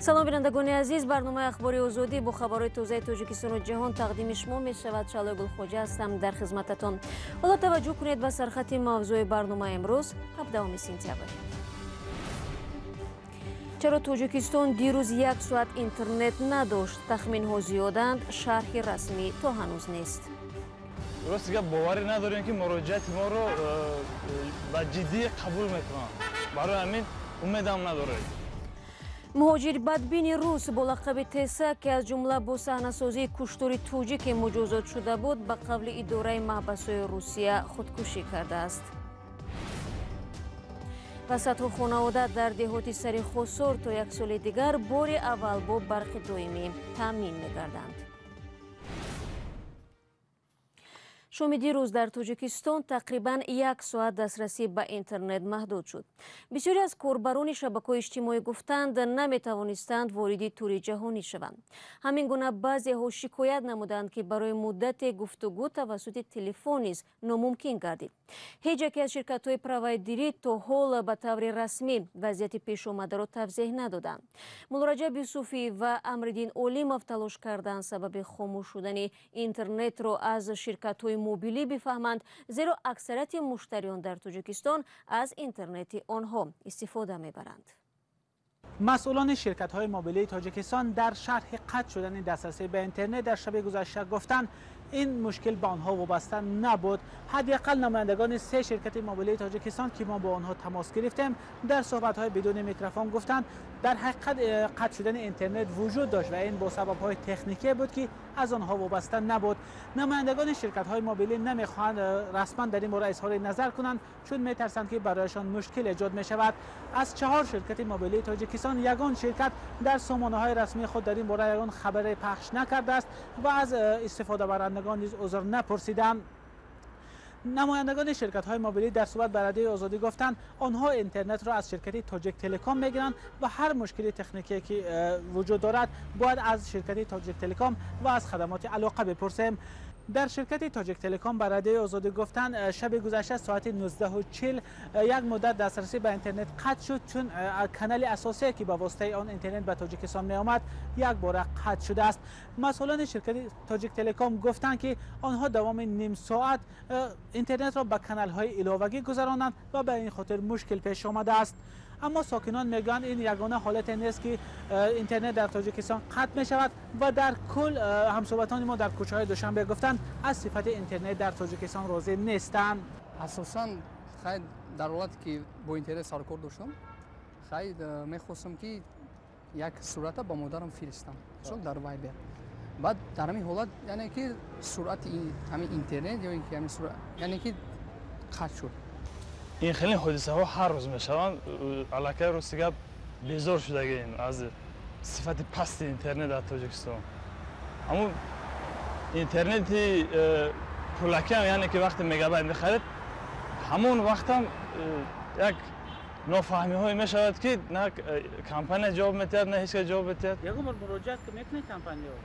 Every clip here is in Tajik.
Салом бинандагони азиз, барномаи ахбори озодӣ бо хабарҳои тозаи Тоҷикистону ҷаҳон тақдими шумо мешавад. Шалои Гулхоҷа ҳастам дар хизмататон. Ҳоло таваҷҷӯҳ кунед ба сархати мавзӯи барномаи имрӯз, 17 сентябр. Чаро Тоҷикистон дирӯз як соат интернет надошт? Тахминҳо зиёданд, шарҳи расмӣ то ҳанӯз нест. Рост гап, боварӣ надорем, ки муроҷиати моро ба ҷиддӣ қабул мекунанд. Барои ҳамин умедам надорем. Муҳоҷир бадбини рус бо лақаби Теса, ки аз ҷумла бо саҳнасозии куштори тоҷике муҷозот шуда буд, ба қавли идораи маҳбасҳои Русия худкушӣ кардааст. Ва садҳо хонавода дар деҳоти сари Хосор то як соли дигар бори аввал бо барқи доимӣ таъмин мегарданд. Шоми дирӯз дар Тоҷикистон тақрибан як соат дастрасӣ ба интернет маҳдуд шуд. Бисёре аз корбарони шабакаҳои иҷтимоӣ гуфтанд, наметавонистанд вориди тури ҷаҳонӣ шаванд. Ҳамин гуна баъзеҳо шикоят намуданд, ки барои муддате гуфтугӯ тавассути телефон низ номумкин гардид. Ҳеҷ яке аз ширкатҳои провайдерӣ то ҳол ба таври расмӣ вазъияти пешомадаро тавзеҳ надоданд. Муллораҷаб Юсуфӣ ва Амриддин Олимов талош карданд сабаби хомӯш шудани интернетро аз ширкатҳои мобилӣ бифаҳманд, зеро аксарияти муштариён дар Тоҷикистон аз интернети онҳо истифода мебаранд. Масъулони ширкатҳои мобилии Тоҷикистон дар шарҳи қатъ шудани дастрасӣ ба интернет дар шаби гузашта гуфтанд, ин мушкил ба онҳо вобаста набуд. Ҳадди ақал намояндагони се ширкати мобилии Тоҷикистон, ки мо бо онҳо тамос гирифтем, дар суҳбатҳои бидуни микрофон гуфтанд, дар ҳақиқат қатъ шудани интернет вуҷуд дошт ва ин бо сабабҳои техникие буд, ки аз онҳо вобаста набуд. Намояндагони ширкатҳои мобилӣ намехоҳанд расман дар ин бора изҳори назар кунанд, чун метарсанд, ки барояшон мушкил эҷод мешавад. Аз чаҳор ширкати мобилии Тоҷикистон ягон ширкат дар сомонаҳои расмии худ дар ин бора ягон хабаре пахш накардааст ва аз истифодабарандагон низ узр напурсиданд. Намояндагони ширкатҳои мобилӣ дар суҳбат ба Радиои Озодӣ гуфтанд, онҳо интернетро аз ширкати Тоҷик Телеком мегиранд ва ҳар мушкили техникие, ки вуҷуд дорад, бояд аз ширкати Тоҷик Телеком ва аз хадамоти алоқа бипурсем. Дар ширкати Тоҷик Телеком ба Радиои Озодӣ гуфтанд, шаби гузашта соати 19:40 як муддат дастрасӣ ба интернет қатъ шуд, чун канали асосие, ки ба воситаи он интернет ба Тоҷикистон меомад, якбора қатъ шудааст. Масъулони ширкати Тоҷик Телеком гуфтанд, ки онҳо давоми ним соат интернетро ба каналҳои иловагӣ гузаронанд ва ба ин хотир мушкил пеш омадааст. Аммо сокинон мегӯянд, ин ягона ҳолате нест, ки интернет дар Тоҷикистон қатъ мешавад ва дар кул ҳамсӯҳбатони мо дар кӯчаҳои Душанбе гуфтанд, аз сифати интернет дар Тоҷикистон розӣ нестанд. Асосан хай дар ҳолате, ки бо интернет сарукор доштам, хай мехостам, ки як сурата ба модарам фиристам дар Вайбер. Баъд дар ҳамин ҳолат, яъне ки суръати ҳамин интернет ё ин ки ҳамин суръат, яъне ки қатъ шуд. Ин хеле ҳодисаҳо ҳар рӯз мешаванд. Аллакай, рости гап, безор шудагием аз сифати пасти интернет дар Тоҷикистон. Аммо интернети пулакиам, яъне ки вақте мегабайт мехаред, ҳамон вақтам як нофаҳмиҳое мешавад, ки на компания ҷавоб метиҳад, на ҳеҷ кас ҷавоб метиҳад. Ягон бор муроҷиат мекунед компанияҳо?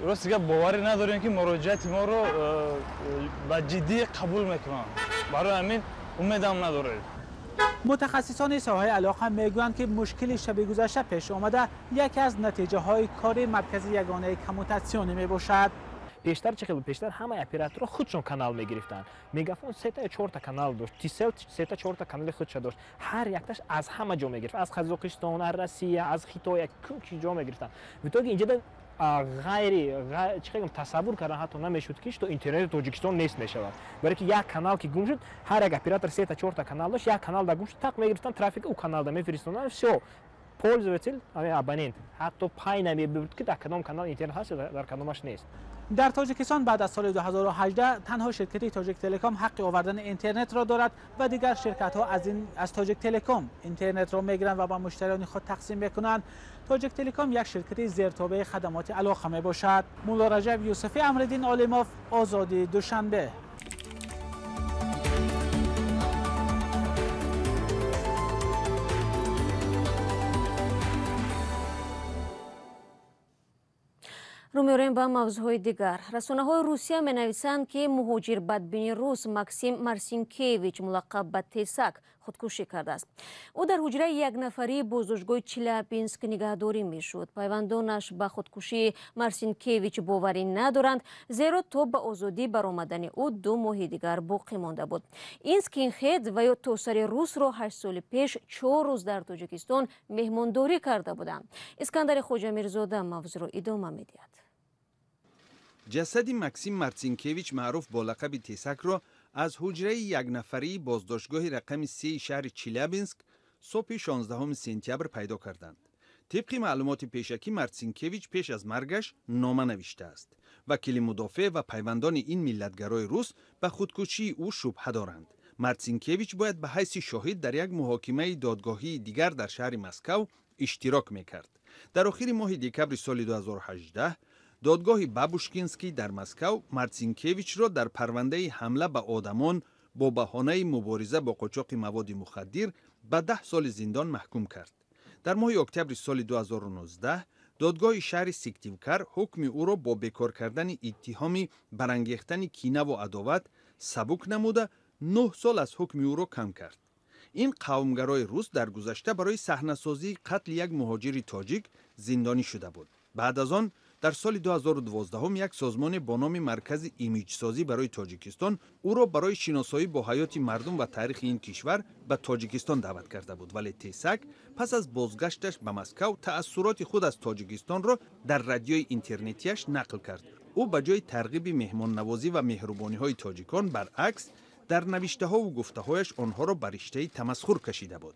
Рости гап, боварӣ надорем, ки муроҷиати моро ба ҷиддӣ қабул мекунанд. Барои ҳамин умедам надорем. Мутахассисони соҳаи алоқа мегӯянд, ки мушкили шаби гузашта пеш омада яке аз натиҷаҳои кори маркази ягонаи коммутатсионӣ мебошад. Пештар чӣ хел? Пештар ҳамаи операторҳо худшон канал мегирифтанд. Мегафон сета ё чорта канал дошт, Тисел сета чорта канали худша дошт. Ҳар якташ аз ҳама ҷо мегирифт, аз Қазоқистон, аз Россия, аз Хитой, ки ҷо мегирифтанд. В итоге инҷода ғайри чӣ хел тасаввур кардан ҳатто намешуд, ки что интернети Тоҷикистон нест мешавад, барои ки як канал ки гум шуд, ҳар як оператор сета чорта канал дошт, як канал да гум шуд, тақ мегирифтанд, трафик ӯ каналда мефиристонанд, всё, пользователь, абонент ҳатто пай намебурд, ки дар кадом канал интернет ҳаст, дар кадомаш нест. Дар Тоҷикистон баъд аз соли 2018 танҳо ширкати Тоҷик Телеком ҳаққи овардани интернетро дорад ва дигар ширкатҳо аз Тоҷик Телеком интернетро мегиранд ва ба муштариёни худ тақсим мекунанд. Тоҷик Телеком як ширкати зертобеи хадамоти алоқа мебошад. Муллораҷаб Юсуфӣ, Амриддин Олимов, Озодӣ, Душанбе. Рӯ меорем ба мавзӯъҳои дигар. Расонаҳои Русия менависанд, ки муҳоҷир бадбини рус Максим Марсинкевич, мулаққаб ба Тесак, Худкушӣ кардааст. Ӯ дар ҳуҷраи якнафарии боздоштгоҳи Челябинск нигаҳдорӣ мешуд. Пайвандонаш ба худкушии Марсинкевич боварӣ надоранд, зеро то ба озодӣ баромадани ӯ 2 моҳи дигар боқӣ монда буд. Ин скинхед ва ё тосари русро 8 соли пеш 4 рӯз дар Тоҷикистон меҳмондорӣ карда буданд. Искандари Хоҷамирзода мавзӯъро идома медиҳад. Ҷасади Максим Марсинкевич маъруф бо лақаби Тесакро аз ҳуҷраи якнафарии боздоштгоҳи рақами 3 шаҳри Челябинск субҳи 16 сентябр пайдо карданд. Тибқи маълумоти пешакӣ, Марсинкевич пеш аз маргаш нома навиштааст. Вакили мудофеъ ва пайвандони ин миллатгарои рус ба худкушии ӯ шубҳа доранд. Марсинкевич бояд ба ҳайси шоҳид дар як муҳокимаи додгоҳии дигар дар шаҳри Москав иштирок мекард. Дар охири моҳи декабри соли 2018 додгоҳи Бабушкинский дар Москав Марсинкевичро дар парвандаи ҳамла ба одамон бо баҳонаи мубориза бо қочоқи маводи мухаддир ба 10 соли зиндон маҳкум кард. Дар моҳи октябри соли 2019 додгоҳи шаҳри Сиктивкар ҳукми ӯро бо бекор кардани иттиҳоми барангехтани кинаву адоват сабук намуда 9 сол аз ҳукми ӯро кам кард. Ин қавмгарои рус дар гузашта барои саҳнасозии қатли як муҳоҷири тоҷик зиндонӣ шуда буд. Баъд аз он дар соли 2012 як созмоне бо номи Маркази имиҷсозӣ барои Тоҷикистон ӯро барои шиносоӣ бо ҳаёти мардум ва таърихи ин кишвар ба Тоҷикистон даъват карда буд. Вале Тесак пас аз бозгашташ ба Москав таассуроти худ аз Тоҷикистонро дар радиои интернетиаш нақл кард. Ӯ ба ҷои тарғиби меҳмоннавозӣ ва меҳрубониҳои тоҷикон, баръакс, дар навиштаҳову гуфтаҳояш онҳоро ба риштаи тамасхур кашида буд.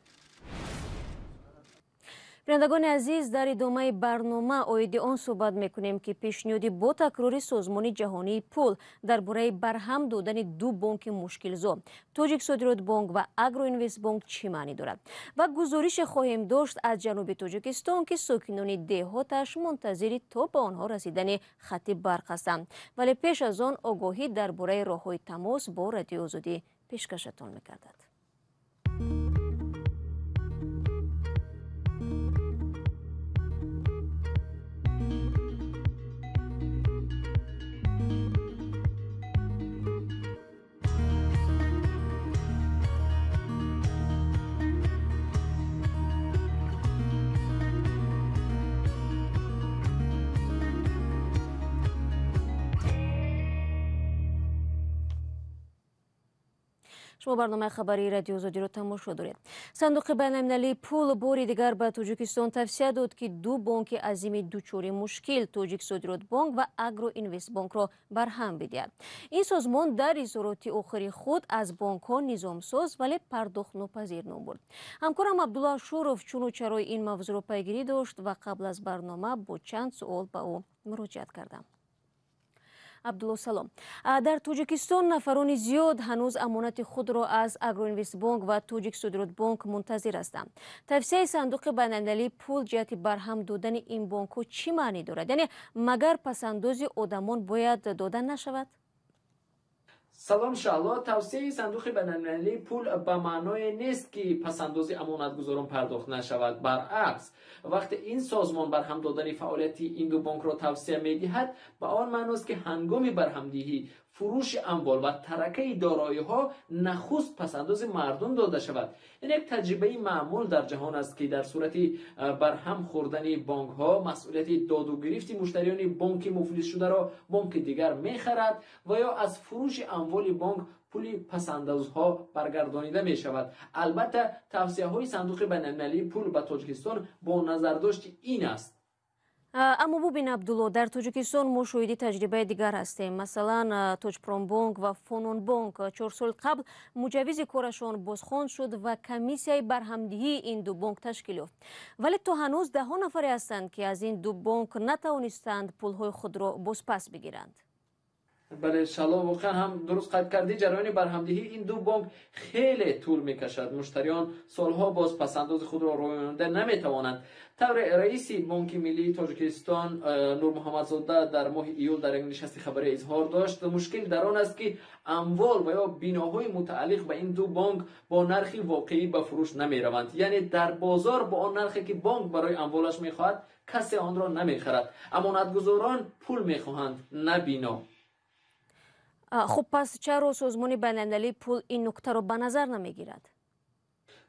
Бинандагони азиз, дар идомаи барнома оиди он суҳбат мекунем, ки пешниҳоди бо такрори Созмони ҷаҳонии пул дар бораи барҳам додани 2 бонки мушкилзо Тоҷиксодиротбонк ва Агроинвестбонк чӣ маънӣ дорад ва гузорише хоҳем дошт аз ҷануби Тоҷикистон, ки сокинони деҳоташ мунтазири то ба онҳо расидани хати барқ ҳастанд. Вале пеш аз он огоҳӣ дар бораи роҳҳои тамос бо Радиои Озодӣ пешкашатон мекардад. Шумо барномаи хабарии Радиои Озодиро тамошо доред. Сандуқи байналмилалии пул бори дигар ба Тоҷикистон тавсия дод, ки 2 бонки азими дучори мушкил Тоҷиксодиротбонк ва Агроинвестбонкро барҳам бидиҳад. Ин созмон дар изҳороти охири худ аз бонкҳо низомсоз, вале пардохтнопазир ном бурд. Ҳамкорам Абдулло Ашуров чуну чарои ин мавзӯъро пайгирӣ дошт ва қабл аз барнома бо чанд суол ба ӯ муроҷиат кардам. Абдулло, салом. Дар Тоҷикистон нафарони зиёд ҳанӯз амонати худро аз Агроинвестбонк ва Тоҷиксодиротбонк мунтазир ҳастанд. Тавсияи Сандуқи байналмилалии пул ҷиҳати барҳам додани ин бонкҳо чӣ маънӣ дорад? Яъне магар пасандози одамон бояд дода нашавад? Салом Шаҳло. Тавсияи Сандуқи байналмилалии пул ба маъное нест, ки пасандози амонатгузорон пардохт нашавад. Баръакс, вақте ин созмон барҳам додани фаъолияти ин ду бонкро тавсия медиҳад, ба он маъност, ки ҳангоми барҳамдиҳӣ фурӯши амвол ва таракаи дороиҳо нахуст пасандози мардум дода шавад. Ин як таҷрибаи маъмул дар ҷаҳон аст, ки дар сурати барҳам хӯрдани бонкҳо масъулияти доду гирифти муштариёни бонки муфлисшударо бонки дигар мехарад ва ё аз фурӯши амволи бонк пули пасандозҳо баргардонида мешавад. Албатта, тавсияҳои Сандуқи байналмилалии пул ба Тоҷикистон бо назардошти ин аст. Аммо бубин, Абдулло, дар Тоҷикистон мо шоҳиди таҷрибаи дигар ҳастем. Масалан, Тоҷпромбонк ва Фононбонк 4 сол қабл муҷаввизи корашон бозхон шуд ва комиссияи барҳамдиҳии ин ду бонк ташкил ёфт. Вале то ҳанӯз даҳо нафаре ҳастанд, ки аз ин ду бонк натавонистанд пулҳои худро бозпас бигиранд. Бале Шаҳло, воқеан ҳам дуруст қайд кардӣ. Ҷараёни барҳамдиҳии ин ду бонк хеле тӯл мекашад. Муштариён солҳо боз пасандози худро рӯёнда наметавонанд. Тавре раиси Бонки миллии Тоҷикистон Нурмуҳаммадзода дар моҳи июл дар як нишасти хабарӣ изҳор дошт, мушкил дар он аст, ки амвол ва ё биноҳои мутааллиқ ба ин ду бонк бо нархи воқеӣ ба фурӯш намераванд. Яъне дар бозор бо он нархе ки бонк барои амволаш мехоҳад, касе онро намехарад. Амонатгузорон пул мехоҳанд, на бино. Хуб, пас чаро Созмони байналмилалии пул ин нуктаро ба назар намегирад?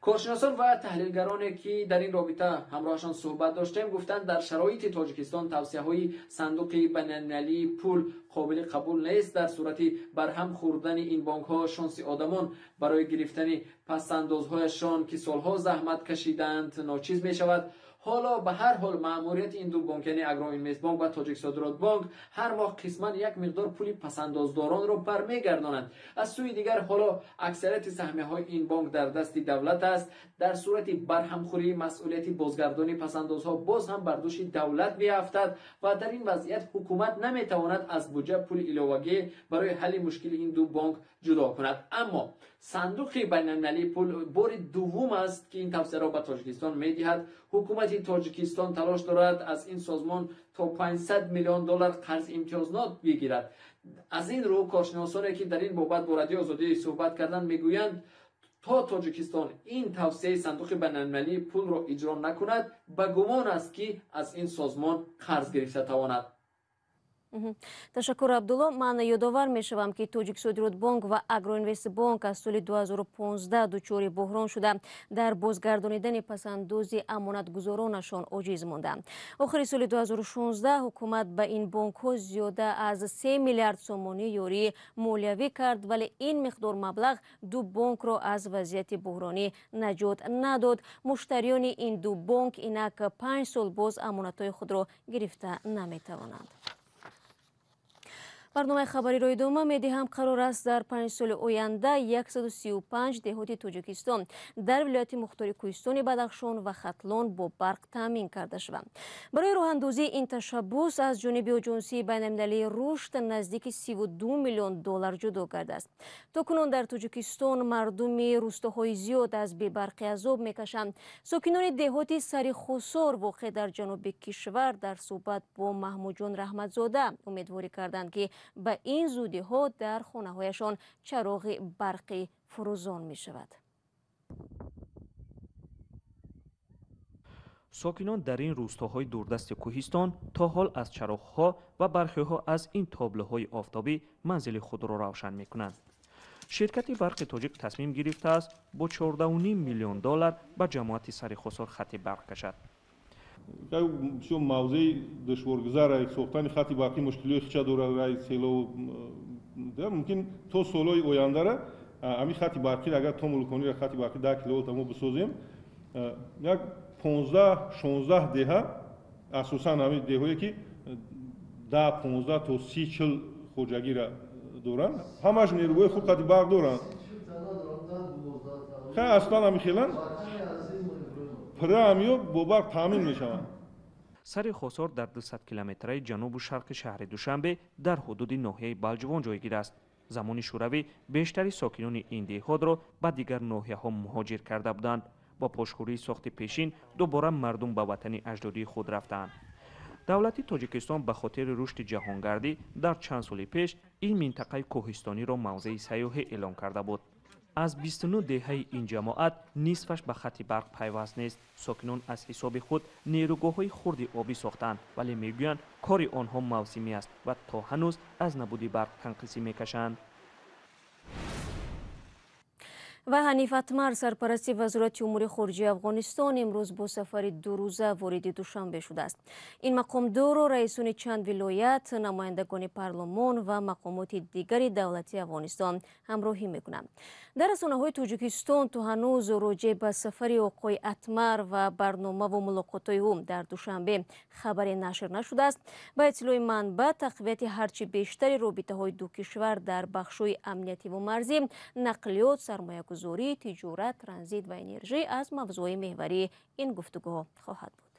Коршиносон ва таҳлилгароне ки дар ин робита ҳамроҳашон суҳбат доштем, гуфтанд, дар шароити Тоҷикистон тавсияҳои сандуқи байналмилалии пул қобили қабул нест. Дар сурати барҳам хӯрдани ин бонкҳо шонси одамон барои гирифтани пасандозҳояшон, ки солҳо заҳмат кашиданд, ночиз мешавад. Ҳоло ба ҳар ҳол маъмурияти ин ду бонк, яъне Агроинвестбонк ва Тоҷиксодиротбонк, ҳар моҳ қисман як миқдор пули пасандоздоронро бармегардонанд. Аз сӯи дигар, ҳоло аксарияти саҳмияҳои ин бонк дар дасти давлат аст. Дар сурати барҳамхӯрӣ масъулияти бозгардонии пасандозҳо боз ҳам бар дӯши давлат меафтад ва дар ин вазъият ҳукумат наметавонад аз буҷа пули иловагӣ барои ҳалли мушкили ин ду бонк ҷудо кунад. Аммо сандуқи байналмилалии пул бори дуввум аст, ки ин тавсияро ба Тоҷикистон медиҳад. Ҳукумати Тоҷикистон талош дорад аз ин созмон то 500 миллион доллар қарзи имтиёзнок бигирад. Аз ин рӯ коршиносоне, ки дар ин бобат бо Радиои Озодӣ суҳбат карданд, мегӯянд, то Тоҷикистон ин тавсияи сандуқи байналмилалии пулро иҷро накунад, ба гумон аст, ки аз ин созмон қарз гирифта тавонад. Ташаккур, Абдулло. Ман ёдовар мешавам, ки Тоҷиксодиротбонк ва Агроинвестбонк аз соли 2015 дучори буҳрон шуда, дар бозгардонидани пасандози амонатгузоронашон оҷиз монданд. Охири соли 2016 ҳукумат ба ин бонкҳо зиёда аз 3 миллиард сомонӣ ёрии молиявӣ кард, вале ин миқдор маблағ ду бонкро аз вазъияти буҳронӣ наҷот надод. Муштариёни ин ду бонк инак 5 сол боз амонатҳои худро гирифта наметавонанд. Барномаи хабариро идома медиҳам. Қарор аст дар 5 соли оянда 135 деҳоти Тоҷикистон дар вилояти мухтори Кӯҳистони Бадахшон ва Хатлон бо барқ таъмин карда шаванд. Барои роҳандозии ин ташаббус аз ҷониби Оҷонсии байналмилалии рушд наздики 32 миллион доллар ҷудо кардааст. То кунун дар Тоҷикистон мардуми рӯстоҳои зиёд аз бебарқӣ азоб мекашанд. Сокинони деҳоти Сарихусор воқеъ дар ҷануби кишвар дар суҳбат бо Маҳмудҷон Раҳматзода умедворӣ карданд, ки ба ин зудиҳо дар хонаҳояшон чароғи барқӣ фурӯзон мешавад. Сокинон дар ин рӯстоҳои дурдасти кӯҳистон то ҳол аз чароғҳо ва бархеҳо аз ин тоблоҳои офтобӣ манзили худро равшан мекунанд. Ширкати барқи тоҷик тасмим гирифтааст бо 14,5 миллион доллар ба ҷамоати Сарихусор хати барқ кашад. Бисёр мавзеи душворгузар, сохтани хати барқӣ мушкилиҳои хича дорад. Село мумкин то солҳои ояндара ҳамин хати барқӣ, агар то Мулконира хати барқӣ 10 киловолта мо бисозем, як 15-16 деҳа, асосан ҳамин деҳое ки 10, 15 то 30-40 хоҷагира доранд, ҳамаш нерӯгоҳи хуб хати барқ доранд. Хай аслан ҳамин хелан пурра бо барқ таъмин мешаванд. Сари Хосор дар 200 километраи ҷанубу шарқи шаҳри Душанбе дар ҳудуди ноҳияи Балҷувон ҷойгир аст. Замони шӯравӣ бештари сокинони ин деҳотро ба дигар ноҳияҳо муҳоҷир карда буданд. Бо пошхӯрии сохти пешин дубора мардум ба ватани аҷдодии худ рафтаанд. Давлати Тоҷикистон ба хотири рушди ҷаҳонгардӣ дар чанд соли пеш ин минтақаи кӯҳистониро мавзеи сайёҳӣ эълон карда буд. Аз 29 деҳаи ин ҷамоат нисфаш ба хати барқ пайваст нест. Сокинон аз ҳисоби худ нерӯгоҳҳои хурди обӣ сохтаанд, вале мегӯянд, кори онҳо мавсимӣ аст ва то ҳанӯз аз набуди барқ танқисӣ мекашанд. Ва Ҳаниф Атмар, сарпарасти вазорати умури хориҷаи Афғонистон, имрӯз бо сафари дурӯза вориди Душанбе шудааст. Ин мақомдорро раисони чанд вилоят, намояндагони парлумон ва мақомоти дигари давлати Афғонистон ҳамроҳӣ мекунанд. Дар расонаҳои Тоҷикистон то ҳанӯз роҷеъ ба сафари оқои Атмар ва барномаву мулоқотҳои ӯ дар Душанбе хабаре нашр нашудааст. Ба иттилои манбаъ, тақвияти ҳарчи бештари робитаҳои ду кишвар дар бахшҳои амниятиву марзӣ, нақлиёт, сармоягузорӣ, тиҷорат, транзит ва энержӣ аз мавзӯъҳои меҳварии ин гуфтугӯҳо хоҳад буд.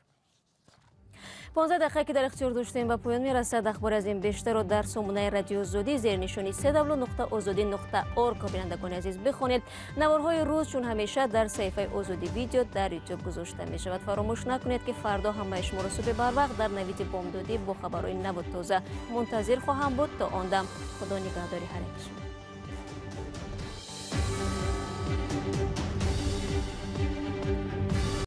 15 дақиқа, ки дар ихтиёр доштем, ба поён мерасад. Ахбори аз ин бештарро дар сомонаи Радио Озодӣ зери нишони www.ozodi.org, бинандагони азиз, бихонед. Наворҳои рӯз чун ҳамеша дар саҳифаи Озодӣ Видео дар Ютуб гузошта мешавад. Фаромӯш накунед, ки фардо ҳамаи шуморо субҳи барвақт дар навиди бомдодӣ бо хабарҳои наву тоза мунтазир хоҳам буд. То он дам Худо нигаҳдори ҳар яки шумо.